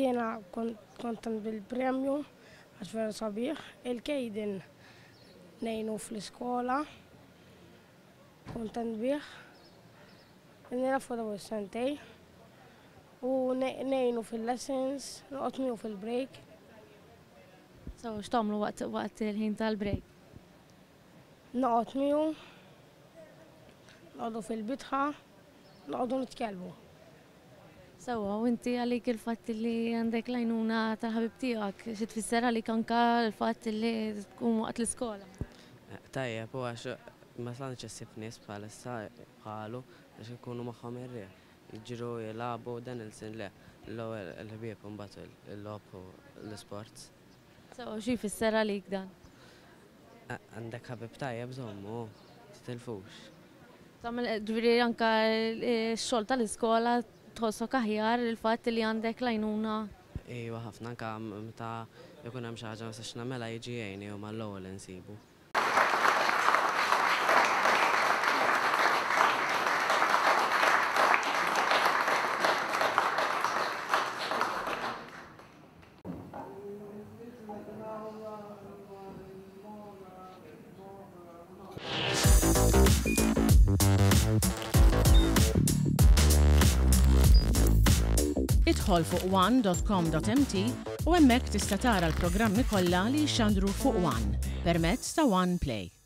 Jiena kontent bil-premju għax vera sabiħ. Il-Kayden ngħinu fl-iskola, kuntent bih. Ilni nafu dawn is-sentejn u ngħinu fil-lessons, noqgħod miegħu fil-break. So x'tagħmlu waqt waqt il-ħin tal-break? Noqgħod miegħu, noqogħdu fil-bitħa, noqogħdu nitkellmu. Sewwa, u inti għalik il-fatt li għandek l-għajnuna tal-ħabib tiegħek, xi tfisser għalik anke l-fatt li tkun waqt l-iskola? Tajjeb hu għax ma tantx issib nies bħalissa bħalu għax ikunu magħhom ir-riħ. Jiġru, jilagħbu, Danielson le. L-ewwel il-ħbieb u mbagħad il-logħob u l-isports. Sewwa, xi jfisser għalik dan? Għandek ħabib tajjeb żommu, titilfux. Tagħmel ġifieri anke x-xogħol tal-iskola tħossok aħjar il-fatt li għandek l-għajnuna. Iva ħafna anke meta jkun hemm xi ħaġa ma nistax nagħmilha jiġi jgħinni u mal-ewwel insibu. Idħol fuq one.com.mt u hemmhekk tista' tara l-programmi kollha li jixxandru fuq One permezz ta' One Play.